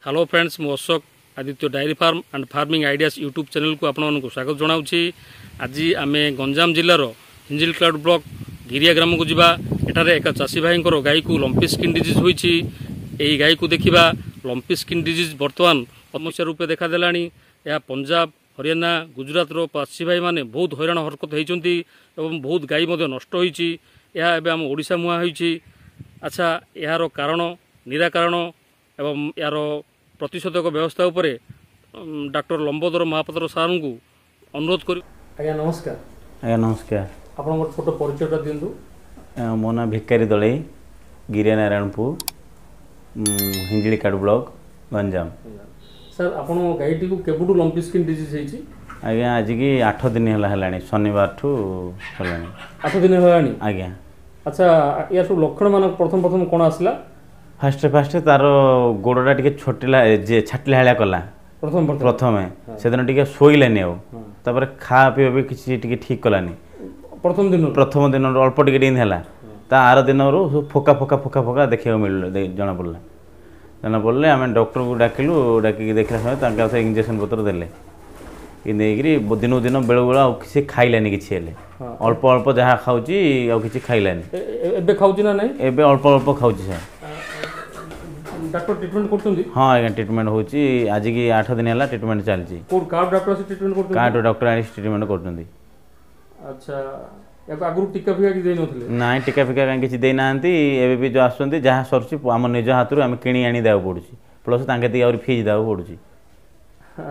Hello friends, ମୁଁ Ashok, Aditya dairy farm and farming ideas YouTube ଚ୍ୟାନେଲକୁ ଆପଣମାନଙ୍କୁ ସ୍ୱାଗତ ଜଣାଉଛି। ଆଜି ଆମେ ଗଞ୍ଜାମ ଜିଲ୍ଲାର ହିଞ୍ଜିଳିକାଟୁ ବ୍ଲକ ଗିରିଆ ଗ୍ରାମକୁ ଯିବା। ଏଠାରେ ଏକ ଚାଷୀ ଭାଇଙ୍କର ଗାଈକୁ ଲମ୍ପି ସ୍କିନ୍ ଡିଜିଜ୍ ହୋଇଛି। ଏହି ଗାଈକୁ ଦେଖିବା। ଲମ୍ପି ସ୍କିନ୍ ଡିଜିଜ୍ ବର୍ତ୍ତମାନ ସମସ୍ୟା ରୂପେ ଦେଖାଦେଲାଣି। ଏହା ପଞ୍ଜାବ, ହରିୟାଣା, ଗୁଜୁରାଟର ଚାଷୀ ଭାଇମାନେ ବହୁତ ହଇରାଣ ହରକତ ହେଇଛନ୍ତି ଏବଂ ବହୁତ ଗାଈ ମଧ୍ୟ ନଷ୍ଟ ହୋଇଛି। ଏହା ଏବେ ଆମ ଓଡ଼ିଶା ମୁହାଁ ହୋଇଛି। ଆଚ୍ଛା, ଏହାର କାରଣ, ନିରାକରଣ ଏବଂ ଏହାର ପ୍ରତିଷେଧକ ବ୍ୟବସ୍ଥା ଉପରେ ଡାକ୍ତର ଲମ୍ବୋଦର ମହାପାତ୍ର ସାର୍ଙ୍କୁ ଅନୁରୋଧ କରି। ଆଜ୍ଞା ନମସ୍କାର। ଆଜ୍ଞା ନମସ୍କାର। ଆପଣଙ୍କର ଛୋଟ ପରିଚୟଟା ଦିଅନ୍ତୁ। ମୋ ନାଁ ଭିକାରୀ ଦଳେଇ, ଗିରିଆ ନାରାୟଣପୁର, ହିଞ୍ଜିଳିକାଟୁ ବ୍ଲକ, ଗଞ୍ଜାମ। ସାର୍, ଆପଣଙ୍କ ଗାଈଟିକୁ କେବେଠୁ ଲମ୍ପି ସ୍କିନ୍ ଡିଜିଜ୍ ହେଇଛି? ଆଜ୍ଞା, ଆଜିକି 8 ଦିନ ହେଲାଣି, ଶନିବାରଠୁ ହେଲାଣି। 8 ଦିନ ହେଲାଣି? ଆଜ୍ଞା। ଆଚ୍ଛା, ୟାର ସବୁ ଲକ୍ଷଣ ମାନ ପ୍ରଥମ ପ୍ରଥମ କ'ଣ ଆସିଲା? ଫାଷ୍ଟ ତାର ଗୋଡ଼ଟା ଟିକେ ଛୋଟିଲା, ଯେ ଛାଟିଲା ଭଳିଆ କଲା ପ୍ରଥମ ପ୍ରଥମେ। ସେଦିନ ଟିକେ ଶୋଇଲାନି, ଆଉ ତାପରେ ଖାଆ ପିଇବା ବି କିଛି ଟିକେ ଠିକ୍ କଲାନି। ପ୍ରଥମ ଦିନ? ପ୍ରଥମ ଦିନରୁ ଅଳ୍ପ ଟିକେ ଟିକେ ହେଲା। ତା ଆର ଦିନରୁ ସବୁ ଫୋକା ଫୋକା ଫୋକା ଫୋକା ଦେଖିବାକୁ ମିଳିଲା, ଜଣାପଡ଼ିଲା। ଜଣାପଡ଼ିଲେ ଆମେ ଡକ୍ଟରକୁ ଡାକିଲୁ। ଡାକିକି ଦେଖିଲା ସମୟରେ ତାଙ୍କ ସେ ଇଞ୍ଜେକ୍ସନ୍ ପତ୍ର ଦେଲେ ଦେଇକିରି ଦିନକୁ ଦିନ ବେଳକୁ ବେଳ ଆଉ କିଛି ଖାଇଲାନି। କିଛି ହେଲେ ଅଳ୍ପ ଅଳ୍ପ ଯାହା ଖାଉଛି, ଆଉ କିଛି ଖାଇଲାନି। ଏବେ ଖାଉଛି ନା ନାହିଁ? ଏବେ ଅଳ୍ପ ଅଳ୍ପ ଖାଉଛି ସାର୍। ଡାକ୍ତର ଟ୍ରିଟମେଣ୍ଟ କରୁଛନ୍ତି? ହଁ ଆଜ୍ଞା, ଟ୍ରିଟମେଣ୍ଟ ହେଉଛି। ଆଜିକି 8 ଦିନ ହେଲା ଟ୍ରିଟମେଣ୍ଟ ଚାଲିଛି। କୋଉଠୁ କାର୍ଡ ଡାକ୍ତର ଆସି ଟ୍ରିଟମେଣ୍ଟ କରୁଛନ୍ତି? କାର୍ଡ ଡକ୍ଟର ଆଣି ଟ୍ରିଟମେଣ୍ଟ କରୁଛନ୍ତି। ଆଚ୍ଛା, ୟାକୁ ଆଗରୁ ଟୀକା ଫିକା କିଛି ଦେଇନଥିଲେ? ନାଇଁ, ଟୀକା ଫିକା କାହିଁ କିଛି ଦେଇନାହାନ୍ତି। ଏବେ ବି ଯେଉଁ ଆସୁଛନ୍ତି, ଯାହା ସରୁଛି ଆମ ନିଜ ହାତରୁ ଆମେ କିଣି ଆଣି ଦେବାକୁ ପଡ଼ୁଛି, ପ୍ଲସ୍ ତାଙ୍କ କତିକି ଆହୁରି ଫିଜ୍ ଦେବାକୁ ପଡ଼ୁଛି।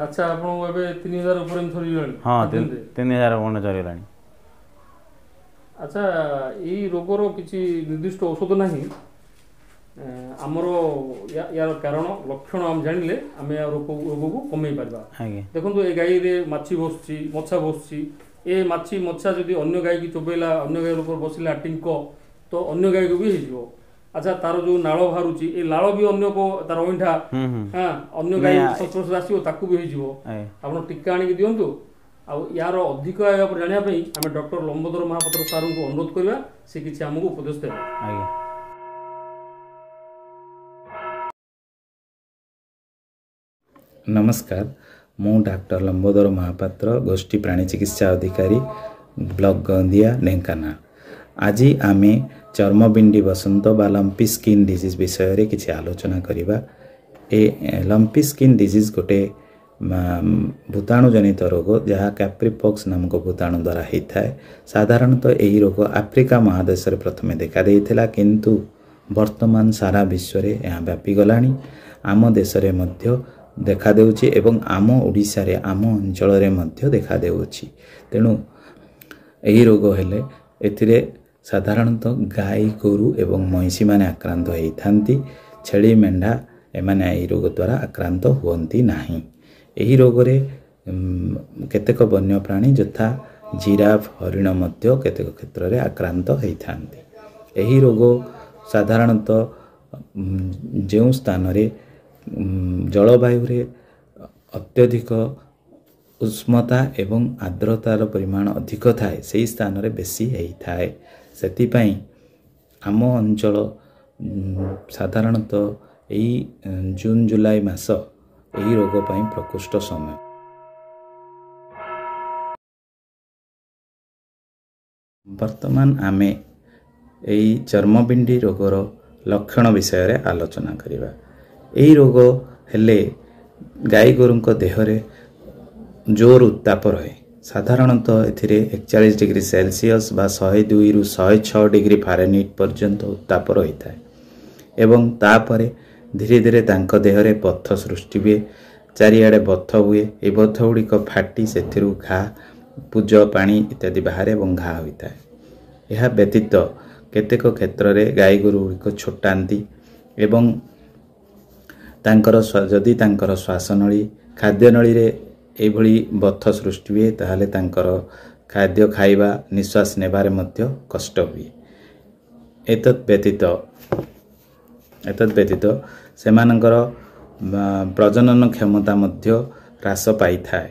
ଆଚ୍ଛା, ଆପଣଙ୍କୁ ଏବେ 3000 ଉପରେ ସରିଗଲାଣି? ହଁ, 3000 ଖଣ୍ଡେ ସରିଗଲାଣି। ଆଚ୍ଛା, ଏଇ ରୋଗର କିଛି ନିର୍ଦ୍ଦିଷ୍ଟ ଔଷଧ ନାହିଁ। ଆମର ୟାର କାରଣ, ଲକ୍ଷଣ ଆମେ ଜାଣିଲେ ଆମେ ରୋଗକୁ କମେଇ ପାରିବା। ଦେଖନ୍ତୁ, ଏ ଗାଈରେ ମାଛି ବସୁଛି, ମଛା ବସୁଛି। ଏ ମାଛି ମଛା ଯଦି ଅନ୍ୟ ଗାଈକି ଚୋବେଇଲା, ଅନ୍ୟ ଗାଈ ଉପରେ ବସିଲା ଟିଙ୍କ, ତ ଅନ୍ୟ ଗାଈକୁ ବି ହେଇଯିବ। ଆଚ୍ଛା, ତାର ଯୋଉ ନାଳ ବାହାରୁଛି, ଏ ଲାଳ ବି ଅନ୍ୟ ତାର ଅଇଁଠା ଅନ୍ୟ ଗାଈ ସଂସ୍ପର୍ଶରେ ଆସିବ, ତାକୁ ବି ହେଇଯିବ। ଆପଣ ଟୀକା ଆଣିକି ଦିଅନ୍ତୁ। ଆଉ ୟାର ଅଧିକ ଏହା ଉପରେ ଜାଣିବା ପାଇଁ ଆମେ ଡକ୍ଟର ଲମ୍ବୋଦର ମହାପାତ୍ର ସାର୍ଙ୍କୁ ଅନୁରୋଧ କରିବା, ସେ କିଛି ଆମକୁ ଉପଦେଶ ଦେବେ। ଆଜ୍ଞା। ନମସ୍କାର, ମୁଁ ଡାକ୍ତର ଲମ୍ବୋଦର ମହାପାତ୍ର, ଗୋଷ୍ଠୀ ପ୍ରାଣୀ ଚିକିତ୍ସା ଅଧିକାରୀ, ବ୍ଲକ ଗନ୍ଦିଆ, ଢେଙ୍କାନାଳ। ଆଜି ଆମେ ଚର୍ମବିଣ୍ଡି ବସନ୍ତ ବା ଲମ୍ପି ସ୍କିନ୍ ଡିଜିଜ୍ ବିଷୟରେ କିଛି ଆଲୋଚନା କରିବା। ଏ ଲମ୍ପି ସ୍କିନ୍ ଡିଜିଜ୍ ଗୋଟେ ଭୂତାଣୁ ଜନିତ ରୋଗ, ଯାହା କ୍ୟାପ୍ରିପକ୍ସ ନାମକ ଭୂତାଣୁ ଦ୍ୱାରା ହେଇଥାଏ। ସାଧାରଣତଃ ଏହି ରୋଗ ଆଫ୍ରିକା ମହାଦେଶରେ ପ୍ରଥମେ ଦେଖାଦେଇଥିଲା, କିନ୍ତୁ ବର୍ତ୍ତମାନ ସାରା ବିଶ୍ୱରେ ଏହା ବ୍ୟାପିଗଲାଣି। ଆମ ଦେଶରେ ମଧ୍ୟ ଦେଖାଦେଉଛି ଏବଂ ଆମ ଓଡ଼ିଶାରେ, ଆମ ଅଞ୍ଚଳରେ ମଧ୍ୟ ଦେଖାଦେଉଛି। ତେଣୁ ଏହି ରୋଗ ହେଲେ ଏଥିରେ ସାଧାରଣତଃ ଗାଈ ଗୋରୁ ଏବଂ ମଇଁଷିମାନେ ଆକ୍ରାନ୍ତ ହେଇଥାନ୍ତି। ଛେଳି, ମେଣ୍ଢା ଏମାନେ ଏହି ରୋଗ ଦ୍ୱାରା ଆକ୍ରାନ୍ତ ହୁଅନ୍ତି ନାହିଁ। ଏହି ରୋଗରେ କେତେକ ବନ୍ୟପ୍ରାଣୀ ଯଥା ଜିରାଫ, ହରିଣ ମଧ୍ୟ କେତେକ କ୍ଷେତ୍ରରେ ଆକ୍ରାନ୍ତ ହେଇଥାନ୍ତି। ଏହି ରୋଗ ସାଧାରଣତଃ ଯେଉଁ ସ୍ଥାନରେ ଜଳବାୟୁରେ ଅତ୍ୟଧିକ ଉଷ୍ମତା ଏବଂ ଆର୍ଦ୍ରତାର ପରିମାଣ ଅଧିକ ଥାଏ, ସେହି ସ୍ଥାନରେ ବେଶୀ ହେଇଥାଏ। ସେଥିପାଇଁ ଆମ ଅଞ୍ଚଳ ସାଧାରଣତଃ ଏଇ ଜୁନ୍ ଜୁଲାଇ ମାସ ଏହି ରୋଗ ପାଇଁ ପ୍ରକୃଷ୍ଟ ସମୟ। ବର୍ତ୍ତମାନ ଆମେ ଏଇ ଚର୍ମବିଣ୍ଡି ରୋଗର ଲକ୍ଷଣ ବିଷୟରେ ଆଲୋଚନା କରିବା। ଏହି ରୋଗ ହେଲେ ଗାଈ ଗୋରୁଙ୍କ ଦେହରେ ଜୋର ଉତ୍ତାପ ରହେ। ସାଧାରଣତଃ ଏଥିରେ 41 ଡିଗ୍ରୀ ସେଲସିୟସ୍ ବା 102ରୁ 106 ଡିଗ୍ରୀ ଫାରେନହିଟ୍ ପର୍ଯ୍ୟନ୍ତ ଉତ୍ତାପ ରହିଥାଏ ଏବଂ ତାପରେ ଧୀରେ ଧୀରେ ତାଙ୍କ ଦେହରେ ବଥ ସୃଷ୍ଟି ହୁଏ। ଚାରିଆଡ଼େ ବଥ ହୁଏ। ଏହି ବଥ ଗୁଡ଼ିକ ଫାଟି ସେଥିରୁ ଘା, ପୂଜ, ପାଣି ଇତ୍ୟାଦି ବାହାରେ ଏବଂ ଘା ହୋଇଥାଏ। ଏହା ବ୍ୟତୀତ କେତେକ କ୍ଷେତ୍ରରେ ଗାଈ ଗୋରୁ ଗୁଡ଼ିକ ଛୋଟାନ୍ତି ଏବଂ ତାଙ୍କର ଯଦି ତାଙ୍କର ଶ୍ୱାସନଳୀ, ଖାଦ୍ୟନଳୀରେ ଏଇଭଳି ବଥ ସୃଷ୍ଟି ହୁଏ, ତାହେଲେ ତାଙ୍କର ଖାଦ୍ୟ ଖାଇବା, ନିଶ୍ୱାସ ନେବାରେ ମଧ୍ୟ କଷ୍ଟ ହୁଏ। ଏତଦ୍ ବ୍ୟତୀତ ସେମାନଙ୍କର ପ୍ରଜନନ କ୍ଷମତା ମଧ୍ୟ ହ୍ରାସ ପାଇଥାଏ।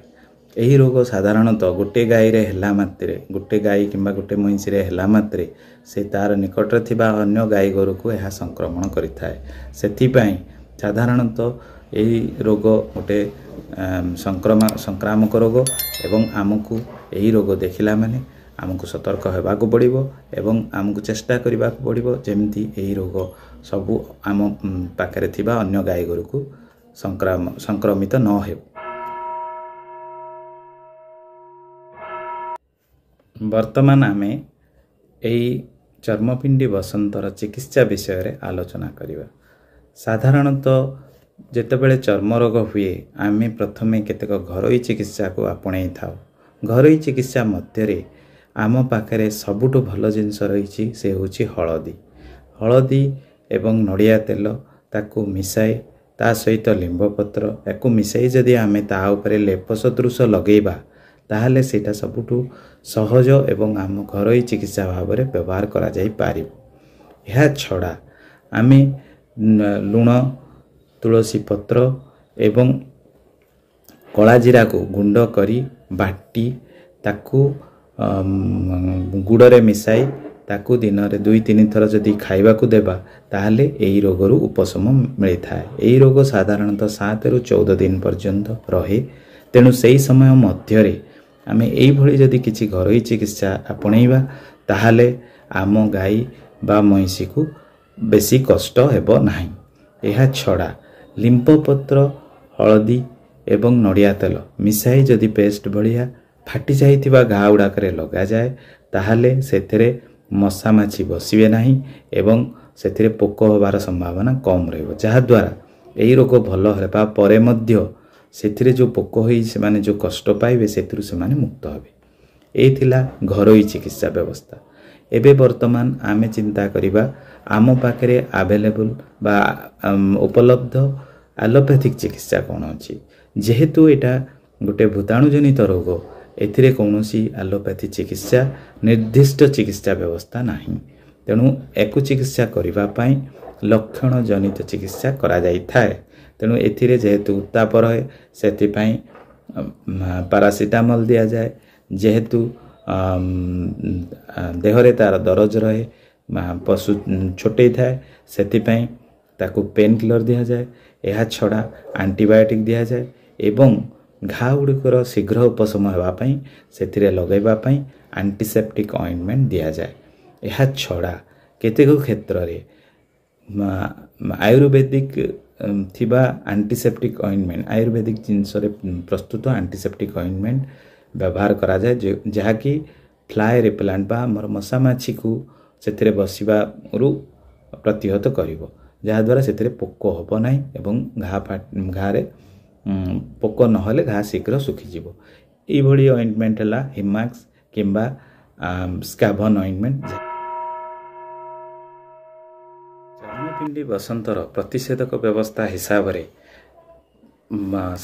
ଏହି ରୋଗ ସାଧାରଣତଃ ଗୋଟେ ଗାଈରେ ହେଲା ମାତ୍ରେ, ଗୋଟେ ଗାଈ କିମ୍ବା ଗୋଟେ ମଇଁଷିରେ ହେଲା ମାତ୍ରେ ସେ ତାର ନିକଟରେ ଥିବା ଅନ୍ୟ ଗାଈ ଗୋରୁକୁ ଏହା ସଂକ୍ରମଣ କରିଥାଏ। ସେଥିପାଇଁ ସାଧାରଣତଃ ଏହି ରୋଗ ଗୋଟେ ସଂକ୍ରାମକ ରୋଗ ଏବଂ ଆମକୁ ଏହି ରୋଗ ଦେଖିଲା ମାନେ ଆମକୁ ସତର୍କ ହେବାକୁ ପଡ଼ିବ ଏବଂ ଆମକୁ ଚେଷ୍ଟା କରିବାକୁ ପଡ଼ିବ ଯେମିତି ଏହି ରୋଗ ସବୁ ଆମ ପାଖରେ ଥିବା ଅନ୍ୟ ଗାଈ ଗୋରୁକୁ ସଂକ୍ରମିତ ନ ହେଉ। ବର୍ତ୍ତମାନ ଆମେ ଏହି ଚର୍ମପିଣ୍ଡି ବସନ୍ତର ଚିକିତ୍ସା ବିଷୟରେ ଆଲୋଚନା କରିବା। ସାଧାରଣତଃ ଯେତେବେଳେ ଚର୍ମ ରୋଗ ହୁଏ, ଆମେ ପ୍ରଥମେ କେତେକ ଘରୋଇ ଚିକିତ୍ସାକୁ ଆପଣେଇ ଥାଉ। ଘରୋଇ ଚିକିତ୍ସା ମଧ୍ୟରେ ଆମ ପାଖରେ ସବୁଠୁ ଭଲ ଜିନିଷ ରହିଛି, ସେ ହେଉଛି ହଳଦୀ। ହଳଦୀ ଏବଂ ନଡ଼ିଆ ତେଲ ତାକୁ ମିଶାଇ, ତା ସହିତ ଲିମ୍ବ ପତ୍ର ୟାକୁ ମିଶାଇ ଯଦି ଆମେ ତା ଉପରେ ଲେପ ସଦୃଶ ଲଗେଇବା, ତାହେଲେ ସେଇଟା ସବୁଠୁ ସହଜ ଏବଂ ଆମ ଘରୋଇ ଚିକିତ୍ସା ଭାବରେ ବ୍ୟବହାର କରାଯାଇପାରିବ। ଏହା ଛଡ଼ା ଆମେ ଲୁଣ, ତୁଳସୀ ପତ୍ର ଏବଂ କଳା ଜିରାକୁ ଗୁଣ୍ଡ କରି ବାଟି ତାକୁ ଗୁଡ଼ରେ ମିଶାଇ ତାକୁ ଦିନରେ 2-3 ଥର ଯଦି ଖାଇବାକୁ ଦେବା, ତାହେଲେ ଏହି ରୋଗରୁ ଉପଶମ ମିଳିଥାଏ। ଏହି ରୋଗ ସାଧାରଣତଃ 7ରୁ 14 ଦିନ ପର୍ଯ୍ୟନ୍ତ ରହେ। ତେଣୁ ସେହି ସମୟ ମଧ୍ୟରେ ଆମେ ଏଇଭଳି ଯଦି କିଛି ଘରୋଇ ଚିକିତ୍ସା ଆପଣେଇବା, ତାହେଲେ ଆମ ଗାଈ ବା ମଇଁଷିକୁ ବେଶୀ କଷ୍ଟ ହେବ ନାହିଁ। ଏହା ଛଡ଼ା ଲିମ୍ବ ପତ୍ର, ହଳଦୀ ଏବଂ ନଡ଼ିଆ ତେଲ ମିଶାଇ ଯଦି ପେଷ୍ଟ ଭଳିଆ ଫାଟି ଯାଇଥିବା ଘା ଗୁଡ଼ାକରେ ଲଗାଯାଏ, ତାହେଲେ ସେଥିରେ ମଶା ମାଛି ବସିବେ ନାହିଁ ଏବଂ ସେଥିରେ ପୋକ ହେବାର ସମ୍ଭାବନା କମ୍ ରହିବ, ଯାହାଦ୍ୱାରା ଏହି ରୋଗ ଭଲ ହେବା ପରେ ମଧ୍ୟ ସେଥିରେ ଯେଉଁ ପୋକ ହୋଇ ସେମାନେ ଯେଉଁ କଷ୍ଟ ପାଇବେ, ସେଥିରୁ ସେମାନେ ମୁକ୍ତ ହେବେ। ଏଇ ଥିଲା ଘରୋଇ ଚିକିତ୍ସା ବ୍ୟବସ୍ଥା। ଏବେ ବର୍ତ୍ତମାନ ଆମେ ଚିନ୍ତା କରିବା ଆମ ପାଖରେ ଆଭେଲେବୁଲ୍ ବା ଉପଲବ୍ଧ ଆଲୋପାଥିକ୍ ଚିକିତ୍ସା କ'ଣ ଅଛି। ଯେହେତୁ ଏଇଟା ଗୋଟେ ଭୂତାଣୁଜନିତ ରୋଗ, ଏଥିରେ କୌଣସି ଆଲୋପାଥି ଚିକିତ୍ସା, ନିର୍ଦ୍ଦିଷ୍ଟ ଚିକିତ୍ସା ବ୍ୟବସ୍ଥା ନାହିଁ। ତେଣୁ ୟାକୁ ଚିକିତ୍ସା କରିବା ପାଇଁ ଲକ୍ଷଣ ଜନିତ ଚିକିତ୍ସା କରାଯାଇଥାଏ। ତେଣୁ ଏଥିରେ ଯେହେତୁ ଉତ୍ତାପ ରହେ, ସେଥିପାଇଁ ପାରାସିଟାମଲ୍ ଦିଆଯାଏ। ଯେହେତୁ ଦେହରେ ତାର ଦରଜ ରହେ, ପଶୁ ଛୋଟେଇ ଥାଏ, ସେଥିପାଇଁ ତାକୁ ପେନ୍ କିଲର୍ ଦିଆଯାଏ। ଏହା ଛଡ଼ା ଆଣ୍ଟିବାୟୋଟିକ୍ ଦିଆଯାଏ ଏବଂ ଘା ଗୁଡ଼ିକର ଶୀଘ୍ର ଉପଶମ ହେବା ପାଇଁ ସେଥିରେ ଲଗାଇବା ପାଇଁ ଆଣ୍ଟିସେପ୍ଟିକ୍ ଅଏଣ୍ଟମେଣ୍ଟ ଦିଆଯାଏ। ଏହା ଛଡ଼ା କେତେକ କ୍ଷେତ୍ରରେ ଆୟୁର୍ବେଦିକ ଥିବା ଆଣ୍ଟିସେପ୍ଟିକ୍ ଅଏଣ୍ଟମେଣ୍ଟ, ଆୟୁର୍ବେଦିକ ଜିନିଷରେ ପ୍ରସ୍ତୁତ ଆଣ୍ଟିସେପ୍ଟିକ୍ ଅଏଣ୍ଟମେଣ୍ଟ ବ୍ୟବହାର କରାଯାଏ, ଯାହାକି ଫ୍ଲାଏ ରିପେଲାଣ୍ଟ ବା ଆମର ମଶା ମାଛିକୁ ସେଥିରେ ବସିବାରୁ ପ୍ରତିହତ କରିବ, ଯାହାଦ୍ୱାରା ସେଥିରେ ପୋକ ହେବ ନାହିଁ ଏବଂ ଘାରେ ପୋକ ନହେଲେ ଘା ଶୀଘ୍ର ଶୁଖିଯିବ। ଏଇଭଳି ଅଏଣ୍ଟମେଣ୍ଟ ହେଲା ହିମାକ୍ସ କିମ୍ବା ସ୍କାଭନ୍ ଅଏଣ୍ଟମେଣ୍ଟ। ଚର୍ମପିଣ୍ଡି ବସନ୍ତର ପ୍ରତିଷେଧକ ବ୍ୟବସ୍ଥା ହିସାବରେ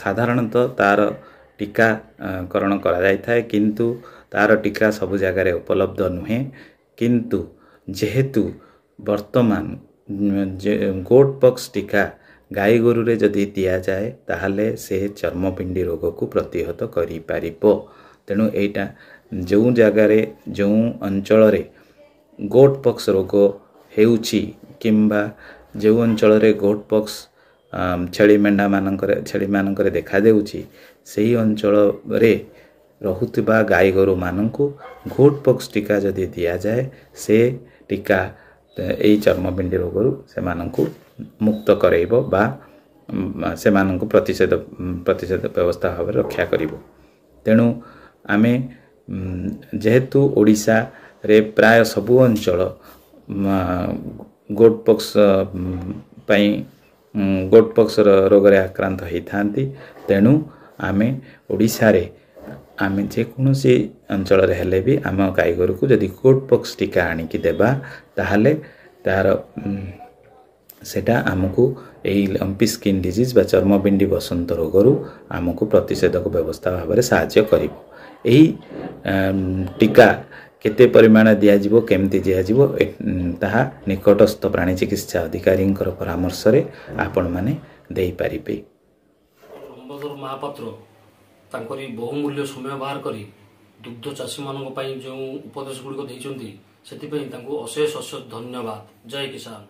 ସାଧାରଣତଃ ତାର ଟୀକାକରଣ କରାଯାଇଥାଏ, କିନ୍ତୁ ତାର ଟୀକା ସବୁ ଜାଗାରେ ଉପଲବ୍ଧ ନୁହେଁ। କିନ୍ତୁ ଯେହେତୁ ବର୍ତ୍ତମାନ ଗୋଟ୍ ପକ୍ସ ଟୀକା ଗାଈ ଗୋରୁରେ ଯଦି ଦିଆଯାଏ, ତାହେଲେ ସେ ଚର୍ମପିଣ୍ଡି ରୋଗକୁ ପ୍ରତିହତ କରିପାରିବ। ତେଣୁ ଏଇଟା ଯେଉଁ ଜାଗାରେ, ଯେଉଁ ଅଞ୍ଚଳରେ ଗୋଟ୍ ପକ୍ସ ରୋଗ ହେଉଛି କିମ୍ବା ଯେଉଁ ଅଞ୍ଚଳରେ ଗୋଟ୍ ପକ୍ସ ଛେଳି ମେଣ୍ଢାମାନଙ୍କରେ, ଛେଳିମାନଙ୍କରେ ଦେଖାଦେଉଛି, ସେହି ଅଞ୍ଚଳରେ ରହୁଥିବା ଗାଈ ଗୋରୁମାନଙ୍କୁ ଗୋଟ୍ ପକ୍ସ ଟୀକା ଯଦି ଦିଆଯାଏ, ସେ ଟୀକା ଏଇ ଚର୍ମପିଣ୍ଡି ରୋଗରୁ ସେମାନଙ୍କୁ ମୁକ୍ତ କରାଇବ ବା ସେମାନଙ୍କୁ ପ୍ରତିଷେଧ ବ୍ୟବସ୍ଥା ଭାବରେ ରକ୍ଷା କରିବ। ତେଣୁ ଆମେ ଯେହେତୁ ଓଡ଼ିଶାରେ ପ୍ରାୟ ସବୁ ଅଞ୍ଚଳ ଗୋଟ୍ ପକ୍ସ ପାଇଁ, ଗୋଟ୍ ପକ୍ସ ରୋଗରେ ଆକ୍ରାନ୍ତ ହେଇଥାନ୍ତି, ତେଣୁ ଆମେ ଓଡ଼ିଶାରେ ଆମେ ଯେକୌଣସି ଅଞ୍ଚଳରେ ହେଲେ ବି ଆମ ଗାଈ ଗୋରୁକୁ ଯଦି ଗୋଟ୍ ପକ୍ସ ଟୀକା ଆଣିକି ଦେବା, ତାହେଲେ ତାର ସେଇଟା ଆମକୁ ଏଇ ଲମ୍ପି ସ୍କିନ୍ ଡିଜିଜ୍ ବା ଚର୍ମପିଣ୍ଡି ବସନ୍ତ ରୋଗରୁ ଆମକୁ ପ୍ରତିଷେଧକ ବ୍ୟବସ୍ଥା ଭାବରେ ସାହାଯ୍ୟ କରିବ। ଏହି ଟୀକା କେତେ ପରିମାଣ ଦିଆଯିବ, କେମିତି ଦିଆଯିବ, ତାହା ନିକଟସ୍ଥ ପ୍ରାଣୀ ଚିକିତ୍ସା ଅଧିକାରୀଙ୍କର ପରାମର୍ଶରେ ଆପଣମାନେ ଦେଇପାରିବେ। ଲମ୍ବୋଦର ମହାପାତ୍ର ତାଙ୍କରି ବହୁମୂଲ୍ୟ ସମୟ ବାହାର କରି ଦୁଗ୍ଧ ଚାଷୀମାନଙ୍କ ପାଇଁ ଯେଉଁ ଉପଦେଶ ଗୁଡ଼ିକ ଦେଇଛନ୍ତି, ସେଥିପାଇଁ ତାଙ୍କୁ ଅଶେଷ ଅଶେଷ ଧନ୍ୟବାଦ। ଜୟ କିଷାନ।